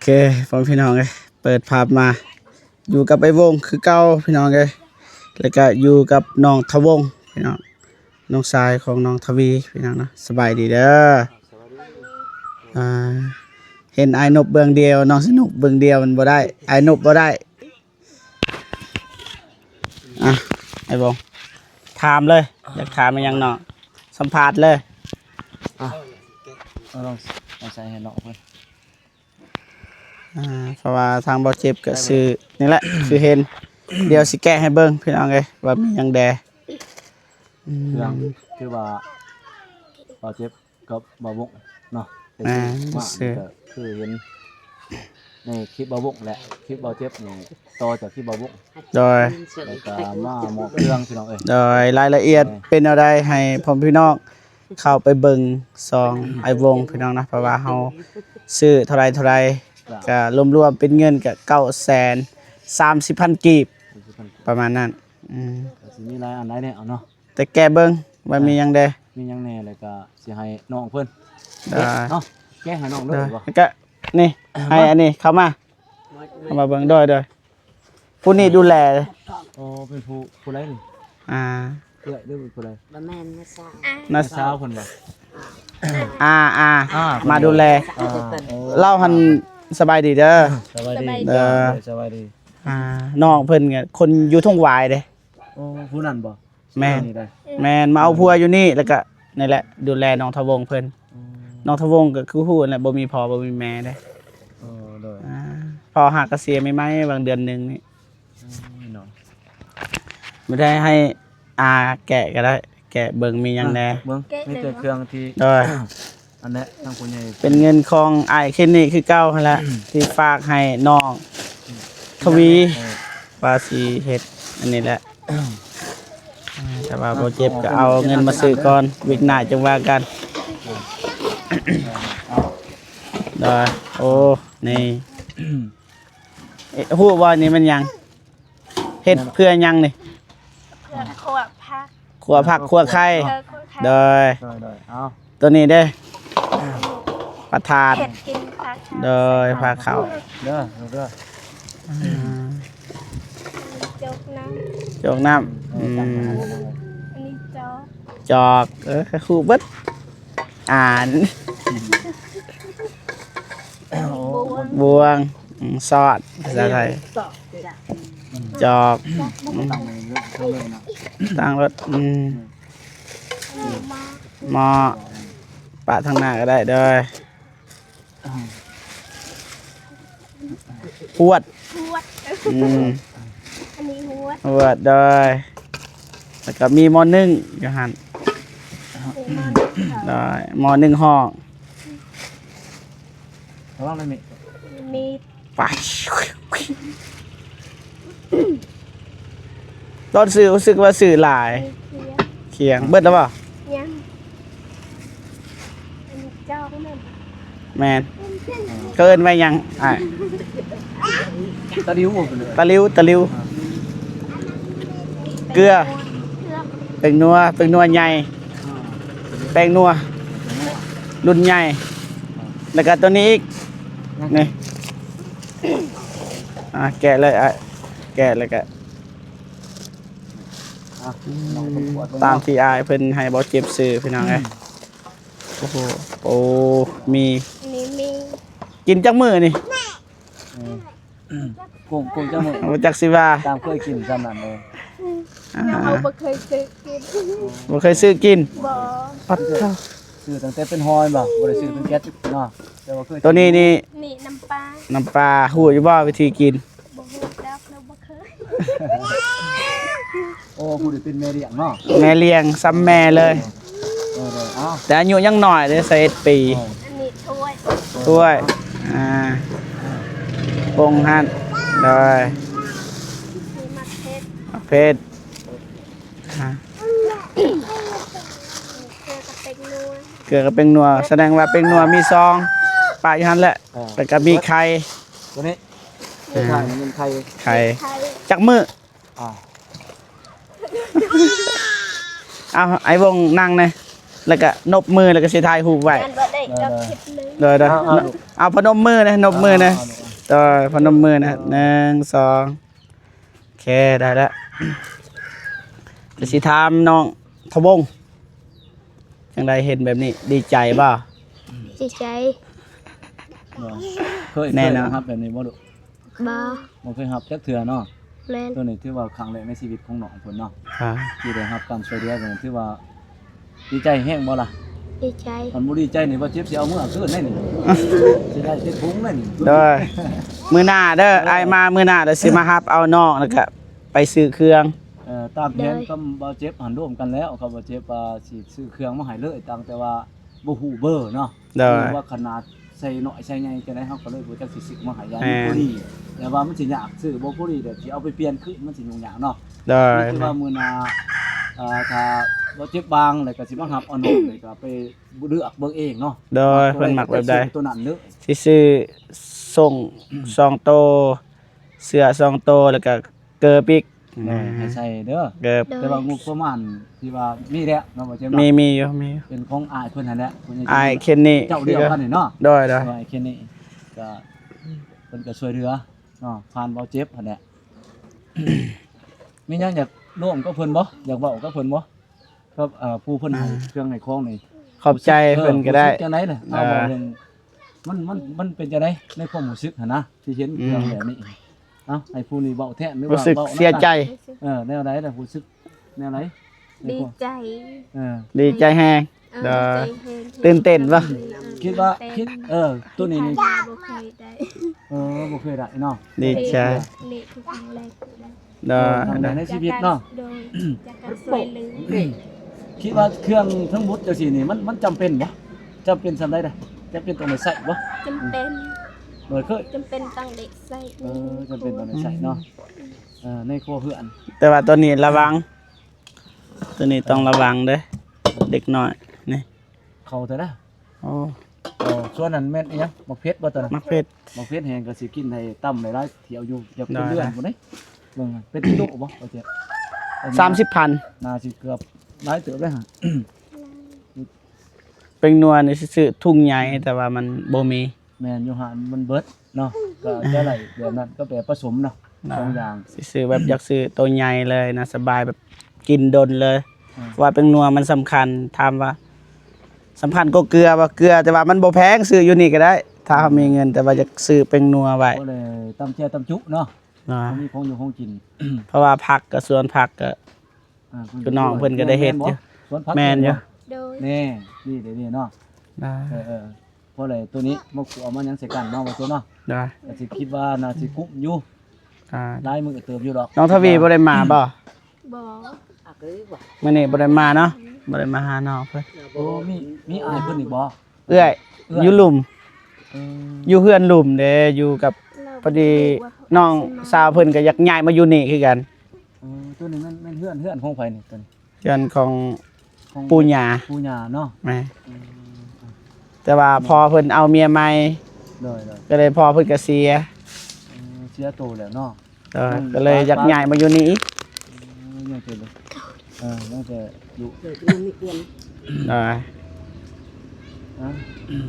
ເຄ ພໍ່ແມ່ພີ່ນ້ອງເອີຍ ເປີດພາບມາ ຢູ່ກັບອ້າຍວົງຄືເກົ່າພີ່ນ້ອງເອີຍ ແລ້ວກະຢູ່ກັບນ້ອງທະວົງພີ່ນ້ອງ ນ້ອງຊາຍຂອງນ້ອງທະວີພີ່ນ້ອງເນາະ. ສະບາຍດີເດີ ອ່າ ເຫັນອ້າຍນົບເບື້ອງດຽວ ນ້ອງສະໜຸກເບື້ອງດຽວມັນບໍ່ໄດ້ ອ້າຍນົບບໍ່ໄດ້. ອ່ະ ອ້າຍວົງ ຖາມເລີຍ ຢາກຖາມອີ່ຫຍັງເນາະ ສຳພາດເລີຍ. ອ່ະ ເອົາລອງ ເອົາໃສ່ໃຫ້ນ້ອງເພິ່ນ. ອ່າ ເພາະວ່າທາງບໍ່ເຈັບກໍຊື້ນີ້ແຫຼະ ຄືເຫັນ ດຽວຊິແກະໃຫ້ເບິ່ງພີ່ນ້ອງເອີຍ ວ່າມີຫຍັງແດ່. ອືມ ເຄື່ອງ ຄືວ່າບໍ່ເຈັບ ກັບບ່າວບົກເນາະ ໄປຊື້ ອ່າ ມາ ຊື້ ກໍຄືເຫັນໃນຄລິບບ່າວບົກແຫຼະ ຄລິບບ່າວເຈັບນີ້ຕໍ່ຈາກຄລິບບ່າວບົກ ໂດຍ ແລ້ວກໍມາມອບເຄື່ອງພີ່ນ້ອງເອີຍ ໂດຍ ລາຍລະອຽດ ເອີ ເປັນແນວໃດ ໃຫ້ພໍ່ແມ່ພີ່ນ້ອງເຂົ້າໄປເບິ່ງຊ່ອງອ້າຍວົງພີ່ນ້ອງນະ ເພາະວ່າເຮົາຊື້ເທົ່າໃດເທົ່າໃດ ກໍລວມໆເປັນເງິນກໍເກົ້າແສນສາມສິບພັນກີບ ປະມານນັ້ນ ອືມ ກໍຊິມີຫຼາຍອັນຫຼາຍແນວເນາະ. ແຕ່ແກະເບິ່ງວ່າມີຫຍັງແດ່ ມີຫຍັງແດ່ ແລ້ວກໍຊິໃຫ້ນ້ອງເພິ່ນ ໄດ້ ແກະເນາະ ແກະໃຫ້ນ້ອງເລີຍ ໄດ້ ບໍ່ ແລ້ວກໍນີ້ ໃຫ້ອັນນີ້ເຂົ້າມາ ເຂົ້າມາເບິ່ງ ໂດຍ ໂດຍ ຜູ້ນີ້ດູແລ ໂອ້ ເປັນຜູ້ ຜູ້ໃດນີ້ ອ່າ ເອື້ອຍ ຫຼືຜູ້ໃດ ບໍ່ແມ່ນ ນ້າສາວ ນ້າສາວເພິ່ນບໍ່ ອ່າ ອ່າ ອ່າ ມາດູແລ ອ່າ ໂອ້ ລາວຫັ້ນ ສະບາຍດີເດີ ສະບາຍດີ ເດີ ສະບາຍດີ ອ່າ ນ້ອງເພິ່ນກໍຄົນຢູ່ທົ່ງຫວາຍເດ້ ໂອ້ ຜູ້ນັ້ນບໍ່ ແມ່ນ ແມ່ນ ມາເອົາຜົວຢູ່ນີ້ ແລ້ວກະນີ້ແຫຼະ ດູແລນ້ອງທະວົງເພິ່ນ ອືມ ນ້ອງທະວົງກໍຄືຮູ້ແຫຼະ ບໍ່ມີພໍ່ບໍ່ມີແມ່ເດ້ ເອີ ໂດຍ ອ່າ ພໍ່ຫາກະເສຍໃໝ່ໆ ຫວ່າງເດືອນໜຶ່ງນີ້ ໂອ້ຍເນາະ ບໍ່ໄດ້ໃຫ້ອາແກະກໍໄດ້ ແກະເບິ່ງມີຫຍັງແດ່ ເບິ່ງ ມີແຕ່ເຄື່ອງທີ່ ໂດຍ ອັນແຫຼະ ທາງຜູ້ໃຫຍ່ ເປັນເງິນຂອງອ້າຍເຄນນີ້ຄືເກົ່າຫັ້ນແຫຼະ ທີ່ຝາກໃຫ້ນ້ອງທະວີ ເອີ ວ່າຊິເຮັດອັນນີ້ແຫຼະ ແຕ່ວ່າບໍ່ເຈັບກໍເອົາເງິນມາຊື້ກ່ອນ ວິກໜ້າຈຶ່ງວ່າກັນ ໂດຍ ໂອ້ ນີ້ ເອະ ຮູ້ບໍ່ນີ້ມັນຫຍັງ? ເຮັດເພື່ອຫຍັງນີ້? ເພື່ອຂົ້ວຜັກ ຂົ້ວຜັກ ຂົ້ວໄຂ່ ເອີ ຂົ້ວໄຂ່ ໂດຍ ໂດຍ ໂດຍ ເອົາ ໂຕນີ້ເດ້ ປະທານ ເຮັດກິນຜັກ ໂດຍ ພາເຂົ້າ ເດີ ເດີ ອືມ ຈົກນ້ຳ ຈົກນ້ຳ ອືມ ອັນນີ້ຈອກ ຈອກ ເອີ ຮູ້ເບິດ ອ່ານ ບ່ວງ ບ່ວງ ອືມ ຊອດ ພາສາໄທ ຈອກ ອືມ ຕັ້ງລົດ ອືມ ໝໍ້ ປະທາງໜ້າກໍໄດ້ ໂດຍ ຫວດ ຫວດ ອືມ ອັນນີ້ຫວດ ຫວດ ໂດຍ ແລ້ວກໍມີໝໍ້ໜຶ້ງຢູ່ຫັ້ນ ມີໝໍ້ໜຶ້ງ ໂດຍ ໝໍ້ໜຶ້ງຫ້ອງ ລະວັງໄດ້ມີ ມີ ໄປ ຕອນຊື້ຮູ້ສຶກວ່າຊື້ຫຼາຍ ມີຂຽງ ຂຽງ ເບິດແລ້ວບໍ່? ຍັງ ອັນນີ້ຈອກແມ່ນ ແມ່ນ ເຂົາເອີ້ນວ່າຫຍັງອ້າຍ? ຕະຫຼິວ ຕະຫຼິວ ຕະຫຼິວ ເກືອ ເກືອ ແປ້ງນົວ ແປ້ງນົວໃຫຍ່ ອ່າ ແປ້ງນົວ ລຸ້ນໃຫຍ່ ອ່າ ແລ້ວກໍຕົວນີ້ອີກ ນີ້ ອ່າ ແກະເລີຍອ້າຍ ແກະແລ້ວກໍ ອ່ະ ອືມ ຕາມທີ່ອ້າຍເພິ່ນໃຫ້ບໍ່ເຈັບຊື້ ພີ່ນ້ອງເອີຍ ອືມ ໂອ້ໂຫ ໂອ້ ມີ ນີ້ມີ ກິນຈັກມື້ນີ້? ອືມ ກຸ້ງ ກຸ້ງຈັກມື້? ບໍ່ຈັກຊິວ່າ ຕາມເຄີຍກິນຊ່ຳນັ້ນເລີຍ ອ່າ ເຮົາບໍ່ເຄີຍຊື້ກິນ ບໍ່ເຄີຍຊື້ກິນ ບໍ່ ປັດໂທ ຊື້ຕັ້ງແຕ່ເປັນຫໍ່ແມ່ນບໍ່? ບໍ່ໄດ້ຊື້ເປັນແກັດເນາະ ແຕ່ວ່າເຄີຍ ໂຕນີ້ນີ້ ນີ້ນ້ຳປາ ນ້ຳປາ ຮູ້ຢູ່ບໍ່ວິທີກິນ? ບໍ່ຮູ້ຈັກ ເຮົາບໍ່ເຄີຍ ໂອ້ ຜູ້ທີ່ເປັນແມ່ລ້ຽງເນາະ ແມ່ລ້ຽງ ຊ່ຳແມ່ເລີຍ ເອີ ເອີ ເອົາ ແຕ່ອາຍຸຍັງນ້ອຍເດ້ ຊາວເອັດປີ ເອີ ອັນນີ້ຖ້ວຍ ຖ້ວຍ ອ່າ ປົງຫັ້ນ ໂດຍ ມີໝາກເຜັດ ໝາກເຜັດ ອ່າ ເກືອກັບແປ້ງນົວ ເກືອກັບແປ້ງນົວ ສະແດງວ່າແປ້ງນົວມີຊອງ ປະຢູ່ຫັ້ນແຫຼະ ເອີ ແລ້ວກໍມີໄຂ່ ຕົວນີ້ ເອີ ໄຂ່ ໄຂ່ ໄຂ່ ຈັກມື້? ອ່າ ເອົາ ອ້າຍວົງນັ່ງແດ່ ແລ້ວກະນົບມື ແລ້ວກະຊິຖ່າຍຮູບໄວ້. ຢ້ານບໍ່ໄດ້ກັບຄລິບໜຶ່ງ. ໂດຍໆ ເອົາ ເອົາ ເອົາ ເອົາ ພະນົມມືນະ ນົບມືນະ. ເອົາ ເອົາ ເອົາ ໂດຍ ພະນົມມືນະ ເອົາ ໜຶ່ງ ສອງ ໂອເຄ ໄດ້ແລ້ວ. ກະຊິຖາມນ້ອງທະວົງ ຈັ່ງໃດເຫັນແບບນີ້ ດີໃຈບໍ່? ດີໃຈ. ເຄີຍ ແນ່ນອນ ເຄີຍໄດ້ຮັບແບບນີ້ບໍ່ລູກ? ບໍ່ ບໍ່ເຄີຍຮັບຈັກເທື່ອເນາະ. ແມ່ນ. ໂຕນີ້ຖືວ່າຄັ້ງແລກໃນຊີວິດຂອງນ້ອງເພິ່ນເນາະ ອ່າ ທີ່ໄດ້ຮັບການຊ່ວຍເຫຼືອ ກໍຖືວ່າດີໃຈແຮງບໍ່ລະ? ດີໃຈ. ຄັນບໍ່ດີໃຈນີ້ ບໍ່ເຈັບຊິເອົາເມືອຄືນໄດ້ນີ້ ຊິໄດ້ເຈັດຖົງໄດ້ນີ້. ໂດຍ ມື້ໜ້າເດີ ເອີ ອ້າຍມາມື້ໜ້າ ແລ້ວຊິມາຮັບເອົານ້ອງ ແລ້ວກະໄປຊື້ເຄື່ອງ. ເອີ ຕາມແຜນ ໂດຍ ກັບບ່າວເຈັບຫັ້ນ ລວມກັນແລ້ວ ກັບບ່າວເຈັບວ່າຊິຊື້ເຄື່ອງມາໃຫ້ເລີຍ ຕັ້ງແຕ່ວ່າ ບໍ່ຮູ້ເບີເນາະ. ໂດຍ ບໍ່ຮູ້ວ່າຂະໜາດໃສ່ນ້ອຍໃສ່ໃຫຍ່ຈັ່ງໃດ ເຮົາກໍເລີຍບໍ່ຈັກຊິຊື້ມາໃຫ້. ຢ້ານມັນບໍ່ພໍດີ ແຕ່ວ່າມັນຊິຍາກ ຊື້ບໍ່ພໍດີ ແລ້ວຊິເອົາໄປປ່ຽນຄືນ ມັນຊິຫຍຸ້ງຍາກເນາະ. ໂດຍ ມີແຕ່ວ່າມື້ໜ້າ ເອີ ຖ້າບໍ່ເຈັບບາງ ແລ້ວກໍຊິມາຮັບເອົານ້ອງ ແລ້ວກໍໄປເລືອກເບິ່ງເອງເນາະ. ໂດຍ ວ່າໂຕໃດ ເພິ່ນມັກແບບໃດ ກໍໄປຊື້ໂຕນັ້ນເດີ. ຊິຊື້ສົ້ງສອງໂຕ ເສື້ອສອງໂຕ ແລ້ວກໍ ເກີບອີກ ໂດຍ ໃຫ້ໃສ່ເດີ ເກີບ. ໂດຍ ແຕ່ວ່າງົບປະມານທີ່ວ່າມີແລ້ວເນາະ ວ່າຈະ ມີ ມີຢູ່ ມີຢູ່ ເປັນຂອງອ້າຍເພິ່ນຫັ້ນແຫຼະ ອ້າຍເຄນນີ ເຈົ້າດຽວກັນນີ້ເນາະ. ໂດຍ ໂດຍ ອ້າຍເຄນນີ ກໍເພິ່ນກໍຊ່ວຍເຫຼືອເນາະ ຜ່ານບ່າວເຈັບຫັ້ນແຫຼະ. ມີຫຍັງຢາກຮ່ວມກັບເພິ່ນບໍ່? ຢາກເວົ້າກັບເພິ່ນບໍ່? ກັບ ເອີ ຜູ້ເພິ່ນໃຫ້ ອ່າ ເຄື່ອງໃຫ້ຂອງນີ້ ຂອບໃຈເພິ່ນກໍໄດ້ ເອີ ຮູ້ສຶກຈັ່ງໃດລະ? ເອີ ເອົາ ເວົ້າເລື່ອງ ມັນ ມັນ ມັນເປັນຈັ່ງໃດໃນຄວາມຮູ້ສຶກຫັ້ນນະ ທີ່ເຫັນເຄື່ອງແບບນີ້? ອືມ ເອົ້າ ໃຫ້ຜູ້ນີ້ເວົ້າແທນ ຫຼືວ່າເວົ້ານຳກັນ. ຮູ້ສຶກເສຍໃຈ. ເອີ ແນວໃດລະ ຮູ້ສຶກແນວໃດ? ດີໃຈ. ເອີ ດີໃຈແຮງ. ເອີ ໂດຍ ດີໃຈແຮງ. ຕື່ນເຕັ້ນບໍ່? ເອີ ຕື່ນເຕັ້ນ. ຄິດວ່າ ຄິດ ເອີ ໂຕນີ້ນີ້ ບໍ່ເຄີຍໄດ້. ເອີ ບໍ່ເຄີຍໄດ້ເນາະ. ດີໃຈ. ນີ້ຄືຄັ້ງແລກ. ໂດຍ ເອີ ຄັ້ງແລກໃນຊີວິດເນາະ. ໂດຍ ຈາກການຊ່ວຍເຫຼືອ. ຄິດວ່າເຄື່ອງທັງໝົດຈັ່ງຊີ້ນີ້ ມັນ ມັນຈຳເປັນບໍ່? ຈຳເປັນສ່ຳໃດເດ້? ຈຳເປັນຕ້ອງໄດ້ໃຊ້ບໍ່? ຈຳເປັນ. ໂດຍ ຄື ຈຳເປັນຕ້ອງໄດ້ໃຊ້. ເອີ ຈຳເປັນຕ້ອງໄດ້ໃຊ້ເນາະ. ອືມ ເອີ ໃນຄົວເຮືອນ. ແຕ່ວ່າຕອນນີ້ລະວັງ ຕົວນີ້ຕ້ອງລະວັງເດີ້ ເດັກນ້ອຍນີ້. ເຂົ້າເທົ່າໃດ? ໂອ້ ເຂົ້າສວນນັ້ນແມ່ນອີຫຍັງ? ໝາກເຜັດບໍ່ຕົວນັ້ນ? ໝາກເຜັດ. ໝາກເຜັດແຮງກໍຊິກິນໃຫ້ຕ່ຳຫຼາຍໆ ຖ້ຽວຢູ່ ຢາກເປັນເດືອນພຸ້ນເດ້. ເບິ່ງເປັນກິໂລບໍ່? ສາມສິບພັນ. ໜ້າຊິເກືອບຫຼາຍເຕີບເດ້. ແປ້ງນົວນີ້ຊິຊື້ຖົງໃຫຍ່ ແຕ່ວ່າມັນບໍ່ມີ. ແມ່ນ ຢູ່ຮ້ານມັນເບິດເນາະ ກໍຈະໄດ້ແບບນັ້ນ ກໍແບບປະສົມເນາະ ສອງຢ່າງ. ຊິຊື້ແບບຢາກຊື້ໂຕໃຫຍ່ເລີຍນະ ສະບາຍ ແບບກິນດົນເລີຍ. ອືມ ເພາະວ່າແປ້ງນົວມັນສຳຄັນ. ຖາມວ່າສຳຄັນກວ່າເກືອບໍ່? ເກືອ ແຕ່ວ່າມັນບໍ່ແພງ ຊື້ຢູ່ນີ້ກໍໄດ້ ຖ້າເຮົາມີເງິນ. ແຕ່ວ່າຢາກຊື້ແປ້ງນົວໄວ້ ບໍ່ໄດ້ຕຳແຈ່ວຕຳຈຸເນາະ. ອ່າ ມີຂອງຢູ່ຂອງກິນ. ເພາະວ່າຜັກກໍ ສວນຜັກກໍ ອ່າ ຄືນ້ອງເພິ່ນກໍໄດ້ເຮັດຢູ່. ແມ່ນບໍ່? ສວນຜັກ. ແມ່ນຢູ່. ເອງບໍ່? ໂດຍ ນີ້ ນີ້ເດ້ ນີ້ເນາະ. ອ່າ ເອີໆ ພໍໄດ້ໂຕນີ້ມາຂົ້ວມາຫຍັງໃສ່ກັນເນາະ ວ່າຊັ້ນເນາະ. ໂດຍ ກໍຊິຄິດວ່າໜ້າຊິກຸ້ມຢູ່. ອ່າ ຫຼາຍມື້ເຕີບຢູ່ດອກ. ນ້ອງທະວີບໍ່ໄດ້ມາບໍ່? ບໍ່ ມື້ນີ້ບໍ່ໄດ້ມາເນາະ. ບໍ່ໄດ້ມາຫານ້ອງເພິ່ນ. ໂອ້ ມີ ມີອ້າຍເພິ່ນອີກບໍ່? ເອື້ອຍ ເອື້ອຍ ຢູ່ລຸ່ມ. ເອີ ຢູ່ເຮືອນລຸ່ມເດ້ ຢູ່ກັບ ພໍດີນ້ອງສາວເພິ່ນກໍຢາກຍ້າຍມາຢູ່ນີ້ຄືກັນ. ເອີ ໂຕນີ້ແມ່ນ ແມ່ນເຮືອນ ເຮືອນຂອງໃຜນີ້? ໂຕນີ້ເຮືອນຂອງ ຂອງປູ່ຍ່າ ປູ່ຍ່າເນາະ. ແມ່ນ. ອືມ ແຕ່ວ່າພໍ່ເພິ່ນເອົາເມຍໃໝ່. ໂດຍໆ ກໍເລີຍພໍ່ເພິ່ນກໍເສຍ. ເອີ ເສຍໂຕແລ້ວເນາະ. ເອີ ອືມ ກໍເລີຍຢາກຍ້າຍມາຢູ່ນີ້ອີກ. ເອີ ຍັງແຕ່ ເອີ ຍັງແຕ່ຢູ່. ອ່າ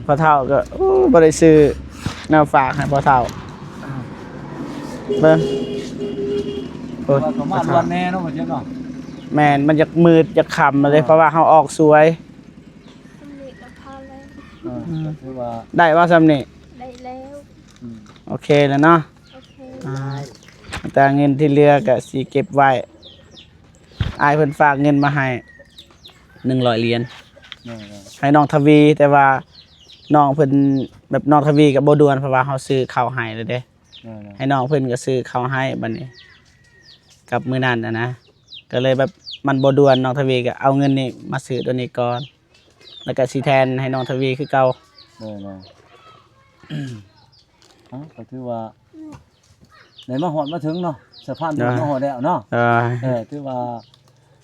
ພໍ່ເຖົ້າກໍ ໂອ້ ບໍ່ໄດ້ຊື້ແນວຝາກໃຫ້ພໍ່ເຖົ້າ. ອ່າ ເບິ່ງ ໂອ້ຍ ວ່າເຂົາມາດ່ວນແດ່ເນາະ ວ່າຊັ້ນເນາະ. ແມ່ນ ມັນຢາກມືດຢາກຄ່ຳເລີຍ. ອ່າ ເພາະວ່າເຮົາອອກສວຍ. ສ່ຳນີ້ກໍພໍແລ້ວ. ອ່າ ອືມ ກໍຖືວ່າ ໄດ້ບໍ່ສ່ຳນີ້? ໄດ້ແລ້ວ. ອືມ ໂອເຄແລ້ວເນາະ. ໂອເຄ. ອ່າ ແຕ່ເງິນທີ່ເຫຼືອກໍຊິເກັບໄວ້. ອ້າຍເພິ່ນຝາກເງິນມາໃຫ້ໜຶ່ງຮ້ອຍຫຼຽນ. ແມ່ນໆ ໃຫ້ນ້ອງທະວີ ແຕ່ວ່ານ້ອງເພິ່ນ ແບບນ້ອງທະວີກໍບໍ່ດ່ວນ ເພາະວ່າເຮົາຊື້ເຂົ້າໃຫ້ແລ້ວເດ້. ແມ່ນໆ ໃຫ້ນ້ອງເພິ່ນກໍຊື້ເຂົ້າໃຫ້. ບັດນີ້ກັບມື້ນັ້ນນະ ກໍເລີຍແບບມັນບໍ່ດ່ວນ ນ້ອງທະວີກໍເອົາເງິນນີ້ມາຊື້ຕົວນີ້ກ່ອນ ແລ້ວກໍຊິແທນໃຫ້ນ້ອງທະວີຄືເກົ່າ. ແມ່ນໆ ເອົ້າ ກໍຖືວ່າໄດ້ມາຮອດມາເຖິງເນາະ ສະພານບຸນມາຮອດແລ້ວເນາະ. ເອີ ຖືວ່າ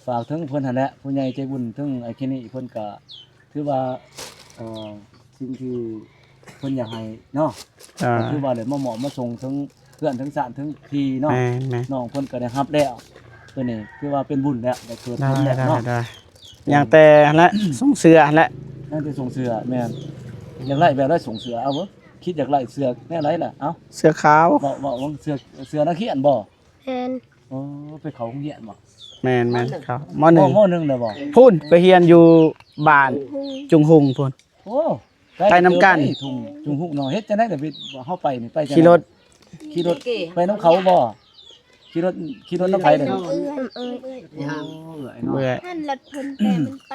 ຝາກເຖິງເພິ່ນຫັ້ນແຫຼະ ຜູ້ໃຫຍ່ໃຈບຸນ ເຖິງໄອ້ເຄນີ ເພິ່ນກະຖືວ່າ ເອີ ສິ່ງທີ່ເພິ່ນຢາກໃຫ້ເນາະ ກໍຖືວ່າໄດ້ມາມອບມາສົ່ງເຖິງເຮືອນເຖິງຊານເຖິງທີ່ເນາະ. ແມ່ນໆ ນ້ອງເພິ່ນກໍໄດ້ຮັບແລ້ວ ຕົວນີ້ຖືວ່າເປັນບຸນແລ້ວ ໄດ້ເກີດບຸນແລ້ວເນາະ. ຍັງແຕ່ຫັ້ນແຫຼະ ສົ່ງເສື້ອຫັ້ນແຫຼະ ຍັງແຕ່ສົ່ງເສື້ອ ແມ່ນ ຢາກໄດ້ແບບໃດ ສົ່ງເສື້ອ ເອົາເບິ່ງ ຄິດຢາກໄດ້ເສື້ອແນວໃດລະ ເອົາ ເສື້ອຂາວ ເວົ້າ ເວົ້າເບິ່ງ ເສື້ອ ເສື້ອນັກຮຽນບໍ່? ແມ່ນ ໂອ້ ໄປເຂົ້າໂຮງຮຽນບໍ່? ແມ່ນໆ ເຂົ້າ ມໍໜຶ່ງ ມໍໜຶ່ງແລ້ວບໍ່? ພຸ້ນ ໄປຮຽນຢູ່ບ້ານຈຸງຮຸ່ງພຸ້ນ ໂອ້ ໄປນຳກັນ ໄກເຕີບເດ້ ທຸ່ງຈຸງຮຸ່ງເນາະ ເຮັດຈັ່ງໃດລະ ເຮົາໄປນີ້ ໄປຈັ່ງໃດ? ຂີ່ລົດ ຂີ່ລົດໄປນຳເຂົາບໍ່? ຂີ່ລົດ ຂີ່ລົດນຳໃຜເດ້? ໂອ້ ເອື້ອຍເນາະ ເອື້ອຍ ຫັ້ນລົດເພິ່ນແຕ່ມັນໄປ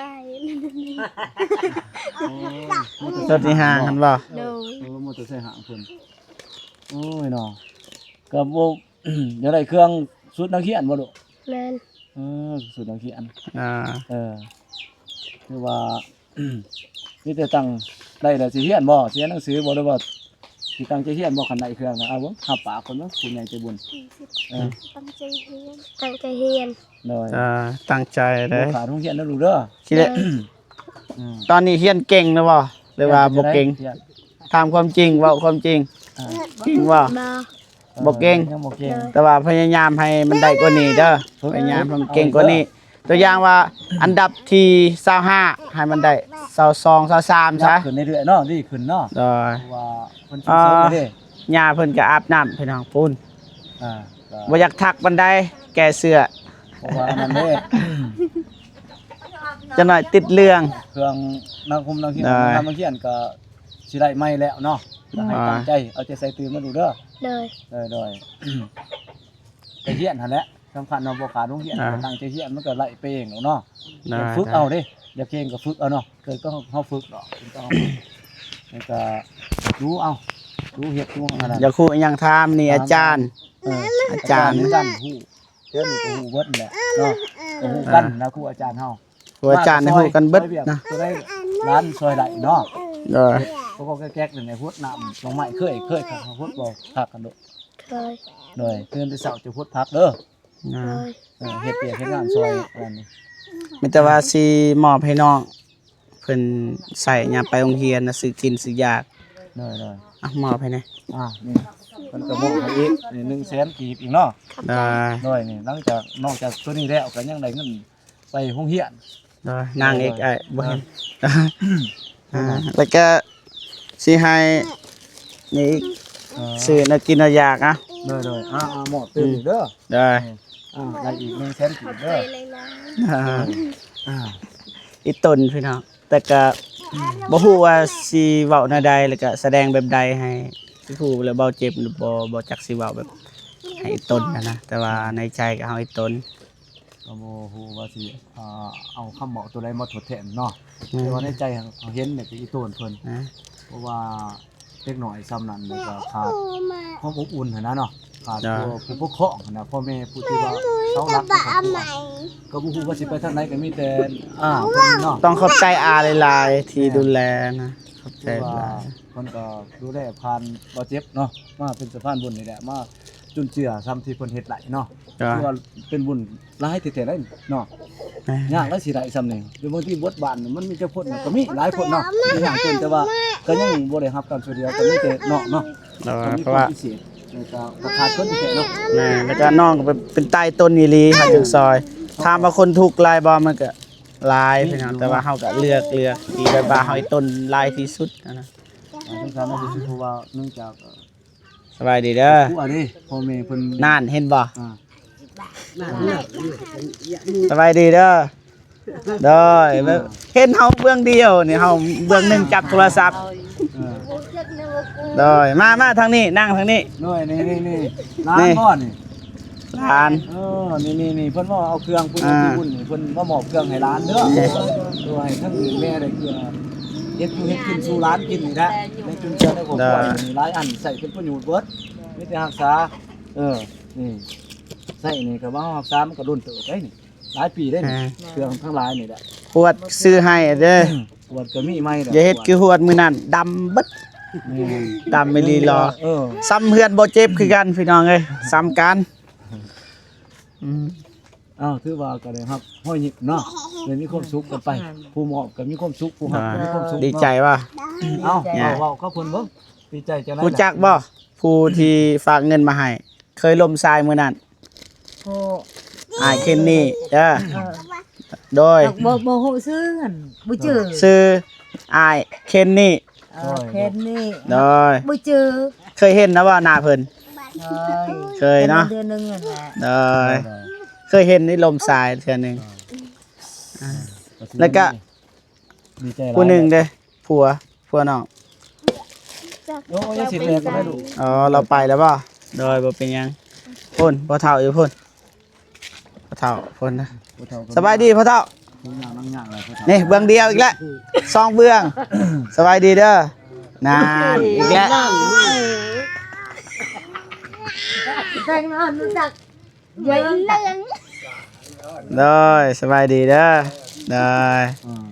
ໂອ້ ລົດນີ້ຫ່າງຫັ້ນບໍ່? ໂດຍ ໂອ້ ມໍເຕີໄຊຫ່າງເພິ່ນ ໂອ້ຍເນາະ ກໍບໍ່ ຢາກໄດ້ເຄື່ອງຊຸດນັກຮຽນບໍ່ລູກ? ແມ່ນ ເອີ ຊຸດນັກຮຽນ ອ່າ ເອີ ຄືວ່າ ມີແຕ່ຕັ້ງ ໄດ້ແລ້ວຊິຮຽນບໍ່? ຊິຮຽນໜັງສືບໍ່ ຫຼືວ່າຊິຕັ້ງໃຈຮຽນບໍ່? ຄັນໄດ້ເຄື່ອງນະ ເອົາເບິ່ງ ຮັບປາກເພິ່ນເບິ່ງ ຜູ້ໃຫຍ່ໃຈບຸນ ເອີ ຕັ້ງໃຈຮຽນ ຕັ້ງໃຈຮຽນ ໂດຍ ອ່າ ຕັ້ງໃຈເດ້ ບໍ່ຂາດໂຮງຮຽນເດີລູກເດີ ຊິໄດ້ ອືມ ຕອນນີ້ຮຽນເກັ່ງແລ້ວບໍ່ ຫຼືວ່າບໍ່ເກັ່ງ? ຮຽນ ຖາມຄວາມຈິງ ເວົ້າຄວາມຈິງ ອ່າ ເກັ່ງບໍ່? ບໍ່ ບໍ່ເກັ່ງ ຍັງບໍ່ເກັ່ງ ແຕ່ວ່າພະຍາຍາມໃຫ້ມັນໄດ້ກວ່ານີ້ເດີ ພະຍາຍາມໃຫ້ມັນເກັ່ງກວ່ານີ້ ຕົວຢ່າງວ່າອັນດັບທີຊາວຫ້າ ໃຫ້ມັນໄດ້ຊາວສອງ ຊາວສາມຊະ ຂຶ້ນເລື້ອຍໆເນາະ ດີຂຶ້ນເນາະ ໂດຍ ເພາະວ່າເພິ່ນ ອ່າ ເສີມເດ້ ຍ່າເພິ່ນກໍອາບນ້ຳ ພີ່ນ້ອງ ພຸ້ນ ອ່າ ບໍ່ຢາກທັກປານໃດ ແກ້ເສື້ອ ເພາະວ່າອັນນັ້ນເດ້ ຈັກໜ້ອຍຕິດເລື່ອງ ເຄື່ອງນັກຮົມນັກຮຽນ ໂດຍ ນັກຮຽນກໍຊິໄດ້ໃໝ່ແລ້ວເນາະ ກໍໃຫ້ ອ່າ ຕັ້ງໃຈ ເອົາໃຈໃສ່ຕື່ມນະລູກເດີ ໂດຍ ໂດຍ ໂດຍ ໄປຮຽນຫັ້ນແຫຼະ ສຳຄັນເນາະ ບໍ່ຂາດໂຮງຮຽນ ອ່າ ກໍຕັ້ງໃຈຮຽນ ມັນກໍໄດ້ໄປເອງດອກເນາະ ໄດ້ ຝຶກເອົາເດ້ ຢາກເກັ່ງກໍຝຶກເອົາເນາະ ເກີດກໍເຮົາຝຶກດອກ ເຮົາຝຶກ ແລ້ວກໍດູເອົາ ດູເຮັດ ດູອັນນັ້ນ ຢາກຮູ້ຫຍັງຖາມນີ້ ຖາມ ອາຈານ ເອີ ອາຈານ ອາຈານຄືກັນ ຮູ້ ແຖວນີ້ກໍຮູ້ເບິດແຫຼະເນາະ ກໍຮູ້ກັນນະ ອ່າ ຄູອາຈານເຮົາ ຄູອາຈານນີ້ຮູ້ກັນເບິດນະ ໂຕໃດຫຼານຊ່ອຍໄດ້ເນາະ ໂດຍ ເຮັດກໍແກກໆ ນີ້ຫົດນ້ຳ ໜໍ່ໄມ້ ເຄີຍ ເຄີຍຫົດບໍ່? ຄັກກັນໂດ ເຄີຍ ໂດຍ ຕື່ນແຕ່ເຊົ້າຈະຫົດຜັກເດີ ອ່າ ໂດຍ ເອີ ເຮັດວຽກເຮັດງານຊ່ອຍອັນນີ້ ມີແຕ່ວ່າຊິມອບໃຫ້ນ້ອງ ເພິ່ນໃຊ້ຍາມໄປໂຮງຮຽນນະ ຊື້ກິນຊື້ຢາກ ໂດຍໆ ອ່ະ ມອບໃຫ້ແດ່ ອ່າ ນີ້ ເພິ່ນກໍມອບໃຫ້ອີກ ນີ້ ໜຶ່ງແສນກີບອີກເນາະ ໂດຍ ໂດຍ ນີ້ ຫຼັງຈາກ ນອກຈາກໂຕນີ້ແລ້ວ ກໍຍັງໄດ້ເງິນໄປໂຮງຮຽນ ໂດຍ ນາງເອກ ໂດຍ ອ້າຍບໍ່ເຫັນ ອ່າ ອ່າ ແລ້ວກໍຊິໃຫ້ນີ້ອີກ ອ່າ ຊື້ແນວກິນແນວຢາກ ອ່ະ ໂດຍໆ ອ່າໆ ມອບຕື່ມອີກເດີ ໂດຍ ອ່າ ໄດ້ອີກໜຶ່ງແສນກີບເດີ ຂອບໃຈຫຼາຍໆ ອ່າ ອ່າ ອີ່ຕົນພີ່ນ້ອງ ແຕ່ກະບໍ່ຮູ້ວ່າຊິເວົ້າແນວໃດ ແລ້ວກະສະແດງແບບໃດໃຫ້ຜູ້ ແລ້ວເບົາເຈັບ ບໍ່ ບໍ່ຈັກຊິເວົ້າແບບໃຫ້ອີ່ຕົນຫັ້ນນະ ແຕ່ວ່າໃນໃຈກະເຮົາອີ່ຕົນ ກໍບໍ່ຮູ້ວ່າຊິ ອ່າ ເອົາຄຳເວົ້າໂຕໃດມາທົດແທນເນາະ ແມ່ນ ແຕ່ວ່າໃນໃຈເຮົາເຫັນແລ້ວກະອີ່ໂຕນເພິ່ນ ອ່າ ເພາະວ່າ ເດັກນ້ອຍຊ່ຳນັ້ນ ແລ້ວກໍຂາດຄວາມອົບອຸ່ນຫັ້ນນະເນາະ ຂາດ ໂດຍ ຜູ້ ຜູ້ປົກຄອງຫັ້ນນະ ພໍ່ແມ່ຜູ້ທີ່ວ່າເສົາຫຼັກຂອງຄອບຄົວ ກໍບໍ່ຮູ້ວ່າຊິໄປທາງໃດ ກໍມີແຕ່ ອ່າ ເພິ່ນເນາະ ຕ້ອງຂອບໃຈອາຫຼາຍໆ ທີ່ ແມ່ນ ດູແລນະ ຂອບໃຈຫຼາຍ ເພິ່ນກໍດູແລຜ່ານບໍ່ເຈັບເນາະ ມາເປັນສະພານບຸນນີ້ແຫຼະ ມາຈຸນເຈືອຊ່ຳທີ່ເພິ່ນເຮັດໄດ້ເນາະ ໂດຍ ຖືວ່າເປັນບຸນ ຫຼາຍແທ້ໆເດ້ເນາະ ແມ່ນ ຍາກຫຼາຍຊິໄດ້ຊ່ຳນີ້ ຫຼືບາງທີບົດບາດມັນມີແຕ່ຄົນນະ ກໍມີຫຼາຍຄົນເນາະ ມີຫຍັງເປັນ ແຕ່ວ່າກໍຍັງບໍ່ໄດ້ຮັບການຊ່ວຍເຫຼືອ ກໍມີແຕ່ນ້ອງເນາະ ໂດຍ ກໍມີ ເພາະວ່າ ຄວາມພິເສດ ແລ້ວກໍຂາດຄົນແທ້ເນາະ ແມ່ນ ແລ້ວກໍນ້ອງກໍເປັນ ເປັນໃຕ້ຕົ້ນອີ່ຫຼີ ເຮົາຈຶ່ງຊ່ອຍ ຖາມວ່າຄົນທຸກຫຼາຍບໍ່ ມັນກໍຫຼາຍ ພີ່ນ້ອງ ແຕ່ວ່າເຮົາກໍເລືອກ ເລືອກທີ່ແບບວ່າເຮົາໃຫ້ຕົ້ນຫຼາຍທີ່ສຸດຫັ້ນນະ ອ່າ ສົງສານເຮົາຊິຮູ້ວ່າເນື່ອງຈາກ ສະບາຍດີເດີ ຮູ້ອັນນີ້ ພໍ່ແມ່ເພິ່ນ ນັ້ນເຫັນບໍ່ ອ່າ ສະບາຍດີເດີ ໂດຍ ເບິ່ງ ເຫັນເຮົາເບື້ອງດຽວນີ້ ເຮົາເບື້ອງໜຶ່ງຈັບໂທລະສັບ ເອີ ໂດຍ ມາ ມາທາງນີ້ ນັ່ງທາງນີ້ ໂດຍ ນີ້ໆໆ ຫຼານບໍ່ນີ້ ຫຼານ ເອີ ນີ້ໆໆ ເພິ່ນມາເອົາເຄື່ອງ ຜູ້ໃຫຍ່ ອ່າ ທີ່ບຸນນີ້ ເພິ່ນມາມອບເຄື່ອງໃຫ້ຫຼານເດີ ເອີ ໃຫ້ທັງແມ່ໄດ້ເຄືອ ເຮັດຢູ່ເຮັດກິນສູ່ຫຼານກິນນີ້ແຫຼະ ໃນຈຸນເຈືອໃນຄອບຄົວນີ້ ຫຼາຍອັນໃຊ້ເປັນປະໂຫຍດເບິດ ມີແຕ່ຮັກສາ ເອີ ນີ້ ໃຊ້ນີ້ກໍວ່າເຮົາຮັກສາມັນກໍດົນເຕີບໄດ໋ນີ້ ຫຼາຍປີໄດ໋ນີ້ ອ່າ ເຄື່ອງທັງຫຼາຍນີ້ແຫຼະ ຂວດຊື້ໃຫ້ເດີ ຂວດກໍມີໃໝ່ແລ້ວ ຢ່າເຮັດຄືຂວດມື້ນັ້ນ ດຳເບິດ ແມ່ນ ດຳອີ່ຫຼີຫຼໍ ເອີ ຊ່ຳເຮືອນບໍ່ເຈັບຄືກັນ ພີ່ນ້ອງເອີຍ ຊ່ຳກັນ ອືມ ອ້າວ ຖືວ່າກໍໄດ້ຮັບຮອຍຍິ້ມເນາະ ໄດ້ມີຄວາມສຸກກັນໄປ ຜູ້ມອບກໍມີຄວາມສຸກ ຜູ້ຮັບກໍມີຄວາມສຸກ ດີໃຈວ່າ ເອົ້າ ເວົ້າ ເວົ້າກັບເພິ່ນເບິ່ງ ດີໃຈຈັ່ງໃດ ຮູ້ຈັກບໍ່ ຜູ້ທີ່ຝາກເງິນມາໃຫ້ ເຄີຍລົ້ມຊາຍມື້ນັ້ນ ໂອ້ ອ້າຍເຄນນີ້ເດີ ເອີ ໂດຍ ບໍ່ ບໍ່ຮູ້ຊື່ຫັ້ນ ບໍ່ຈື່ ຊື່ອ້າຍເຄນນີ້ ເອີ ໂດຍ ເຄນນີ້ ໂດຍ ບໍ່ຈື່ ເຄີຍເຫັນນະບໍ່ໜ້າເພິ່ນ? ໂດຍ ເຄີຍເນາະ ເດືອນໜຶ່ງນັ້ນແຫຼະ ໂດຍ ໂດຍ ເຄີຍເຫັນໃນລົມສາຍເທື່ອໜຶ່ງ ອ່າ ແລ້ວກະ ດີໃຈຫຼາຍ ຜູ້ໜຶ່ງເດ້ ຜົວ ຜົວນ້ອງ ໂອ້ຍ ຊິແຕກບໍ່ໄດ້ລູກ ອໍ ລາວໄປແລ້ວບໍ່? ໂດຍ ບໍ່ເປັນຫຍັງ ພຸ້ນ ພໍ່ເຖົ້າຢູ່ພຸ້ນ ພໍ່ເຖົ້າພຸ້ນນະ ສະບາຍດີພໍ່ເຖົ້າ ນີ້ເບື້ອງດຽວອີກແລ້ວ ສອງເບື້ອງ ສະບາຍດີເດີ ນັ້ນ ອີກແລ້ວ ແຕ່ງງານຮູ້ຈັກ ໂດຍ ສະບາຍດີເດີ ໂດຍ ອືມ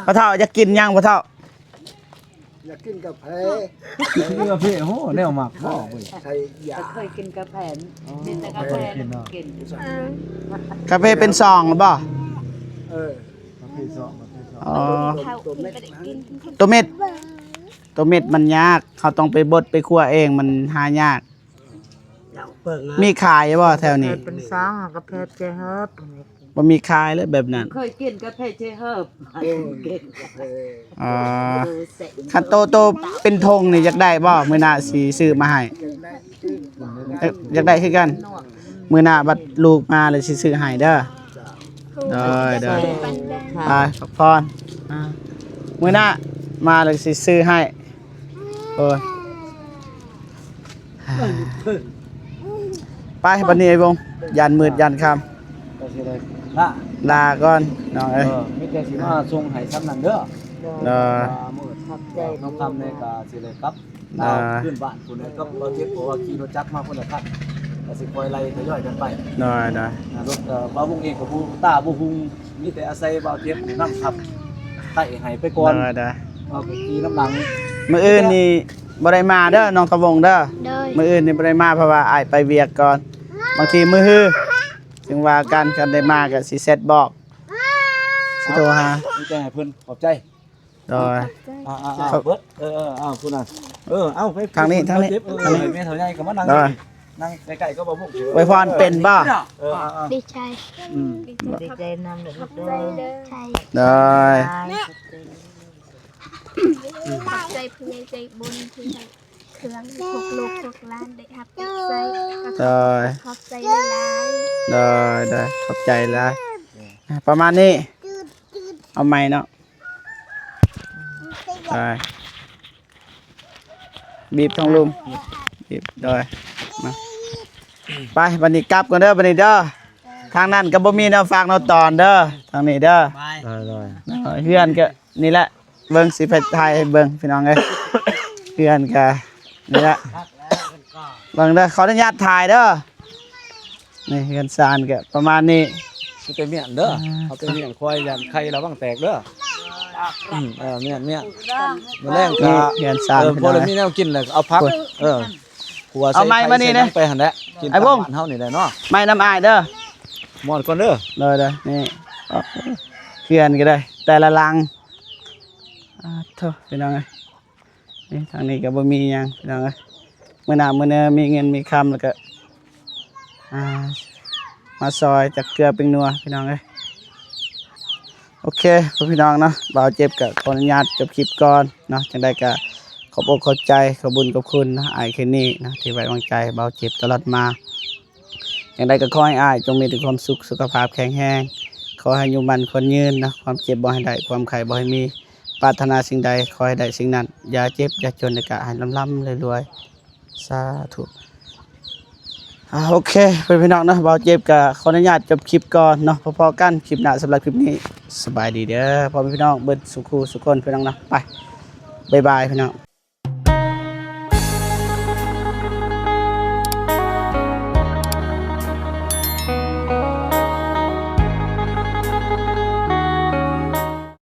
ພໍ່ເຖົ້າຢາກກິນຫຍັງພໍ່ເຖົ້າ? ຢາກກິນກາແຟ ກິນກາແຟ ໂຫ ແນວມັກບໍ່ເວີຍ ໃສ່ຢາ ເຄີຍກິນກາແຟ ອໍ ມີແຕ່ກາແຟ ເຄີຍກິນເນາະ ກິນ ເອີ ກາແຟເປັນຊອງບໍ່? ເອີ ກາແຟຊອງ ກາແຟຊອງ ອໍ ຕົວເມັດ ຕົວເມັດ ຕົວເມັດມັນຍາກ ເຮົາຕ້ອງໄປບົດໄປຂົ້ວເອງ ມັນຫາຍາກ ມີຂາຍບໍ່ແຖວນີ້? ເປັນຊອງ ກາແຟເຈເຮີບ ບໍ່ມີຂາຍເລີຍແບບນັ້ນ ເຄີຍກິນກາແຟເຈເຮີບ ໂອ້ຍ ກິນກາແຟ ອໍ ຄັນໂຕ ໂຕເປັນຖົງນີ້ຢາກໄດ້ບໍ່? ມື້ໜ້າຊິຊື້ມາໃຫ້ ຢາກ ຢາກໄດ້ຄືກັນ ມື້ໜ້າບັດລູກມາແລ້ວຊິຊື້ໃຫ້ເດີ ໂດຍ ໂດຍ ໄປພັກຜ່ອນ ອ່າ ມື້ໜ້າມາແລ້ວຊິຊື້ໃຫ້ ໂອ້ຍ ໄປບັດນີ້ໄອ້ວົງ ຢ້ານມືດຢ້ານຄ່ຳ ກໍຊິໄດ້ລາ ລາກ່ອນນ້ອງເອີຍ ເອີ ມີແຕ່ຊິມາສົ່ງໃຫ້ຊ່ຳນັ້ນເດີ ເດີ ມື້ຄ່ຳແດ່ກໍຊິໄດ້ກັບ ເອີ ລາວຄືນບ້ານພຸ້ນແຫຼະ ກັບບ່າວເຈັບ ເພາະວ່າຂີ່ລົດຈັກມາພຸ້ນແຫຼະ ກໍຊິຄ່ອຍໄລ່ທະຍອຍກັນໄປ ໂດຍ ໂດຍ ອ່າ ລົດ ເອີ ບ່າວວົງເອງກໍບໍ່ ຕາບໍ່ຮຸ່ງ ມີແຕ່ອາໄສບ່າວເຈັບນຳຂັບໄຕ່ໃຫ້ໄປກ່ອນ ໂດຍ ໂດຍ ເຮົາກໍຂີ່ນຳຫຼັງ ມື້ອື່ນນີ້ບໍ່ໄດ້ມາເດີ ນ້ອງທະວົງເດີ ໂດຍ ມື້ອື່ນນີ້ບໍ່ໄດ້ມາ ເພາະວ່າອ້າຍໄປວຽກກ່ອນ ບາງທີມື້ຮື ຈຶ່ງວ່າກັນ ຄັນໄດ້ມາກໍຊິແຊັດບອກ ຊິໂທຫາ ມີແຕ່ໃຫ້ເພິ່ນຂອບໃຈ ໂດຍ ຂອບໃຈ ອ່າໆ ຂອບ ເບິດ ເອີໆ ເອົາ ພຸ້ນນະ ເອີ ເອົາ ໄປທາງນີ້ ທາງນີ້ ເອີ ທາງນີ້ ແມ່ເຖົ້າໃຫຍ່ກໍມານັ່ງ ໂດຍ ນີ້ ນັ່ງໃກ້ໆ ກໍບ່າວວົງ ອວຍພອນເປັນບໍ່? ເອີ ອ່າໆ ດີໃຈ ອືມ ດີໃຈນຳເດີ ຂອບໃຈເດີ ໂດຍ ຂອບໃຈຜູ້ໃຫຍ່ໃຈບຸນທີ່ໃຫ້ເຄື່ອງພວກລູກພວກຫຼານໄດ້ຮັບໄດ້ໃຊ້ ໂດຍ ຂອບໃຈຫຼາຍໆ ໂດຍ ໂດຍ ຂອບໃຈຫຼາຍ ອ່າ ປະມານນີ້ ເອົາໃໝ່ເນາະ ໄປ ບີບທອງລຸມ ບີບ ໂດຍ ມາ ໄປ ບັດນີ້ກັບກ່ອນເດີ ບັດນີ້ເດີ ທາງນັ້ນກໍບໍ່ມີແນວຝາກແນວຕອນເດີ ທາງນີ້ເດີ ໄດ້ ໂດຍ ເຮືອນກໍນີ້ແຫຼະ ເບິ່ງ ຊິໄປຖ່າຍໃຫ້ເບິ່ງ ພີ່ນ້ອງເອີຍ ເຮືອນກໍນີ້ແຫຼະ ເບິ່ງເດີ ຂໍອະນຸຍາດຖ່າຍເດີ ນີ້ເຮືອນຊານກໍປະມານນີ້ ມີແຕ່ມ້ຽນເດີ ອ່າ ເອົາແຕ່ມ້ຽນ ຄວາຍຢ້ານໄຂ່ລະວັງແຕກເດີ ອືມ ເອີ ມ້ຽນ ມ້ຽນ ມື້ແລງກໍ ນີ້ເຮືອນຊານ ເອີ ພໍລະມີແນວກິນແລ້ວເອົາຜັກ ເອີ ຂົ້ວໃສ່ໄຂ່ໃສ່ຫຍັງໄປຫັ້ນແຫຼະ ກິນຕາມບ້ານເຮົານີ້ແຫຼະເນາະ ໄມ້ນຳອ້າຍເດີ ໝົດກ່ອນເດີ ໂດຍໆ ນີ້ ເຮືອນກໍໄດ້ ແຕ່ລະຫຼັງ ອາໂທ້ ພີ່ນ້ອງເອີຍ ນີ້ທາງນີ້ກໍບໍ່ມີຫຍັງພີ່ນ້ອງເອີຍ ມື້ໜ້າມື້ເໜີມີເງິນມີຄຳແລ້ວກໍ ອ່າ ມາຊ່ອຍຈັກເກືອເປັງນົວພີ່ນ້ອງເອີຍ ໂອເຄ ພໍ່ແມ່ພີ່ນ້ອງເນາະ ບ່າວເຈັບກໍຂໍອະນຸຍາດຈົບຄລິບກ່ອນເນາະ ຈັ່ງໃດກໍຂອບອົກຂອບໃຈ ຂອບບຸນຂອບຄຸນເນາະ ອ້າຍເຄນນີ້ເນາະ ທີ່ໄວ້ວາງໃຈບ່າວເຈັບຕະຫຼອດມາ ຈັ່ງໃດກໍຂໍໃຫ້ອ້າຍຈົ່ງມີແຕ່ຄວາມສຸກ ສຸຂະພາບແຂງແຮງ ຂໍໃຫ້ອາຍຸໝັ້ນຂວັນຍືນເນາະ ຄວາມເຈັບບໍ່ໃຫ້ໄດ້ ຄວາມໄຂ້ບໍ່ໃຫ້ມີ ປາດຖະໜາສິ່ງໃດຂໍໃຫ້ໄດ້ສິ່ງນັ້ນ ຢ່າເຈັບຢ່າຈົນ ແລ້ວກະໃຫ້ລ່ຳໆລວຍໆ ສາທຸ ອ່າ ໂອເຄ ເພື່ອນພີ່ນ້ອງເນາະ ບ່າວເຈັບກະຂໍອະນຸຍາດຈົບຄລິບກ່ອນເນາະ ພໍ້ໆກັນຄລິບໜ້າ ສຳລັບຄລິບນີ້ ສະບາຍດີເດີ ພໍ່ແມ່ພີ່ນ້ອງເບິດສູ່ຄູ່ສູ່ຄົນ ພີ່ນ້ອງເນາະ ໄປ ບາຍບາຍ ພີ່ນ້ອງ.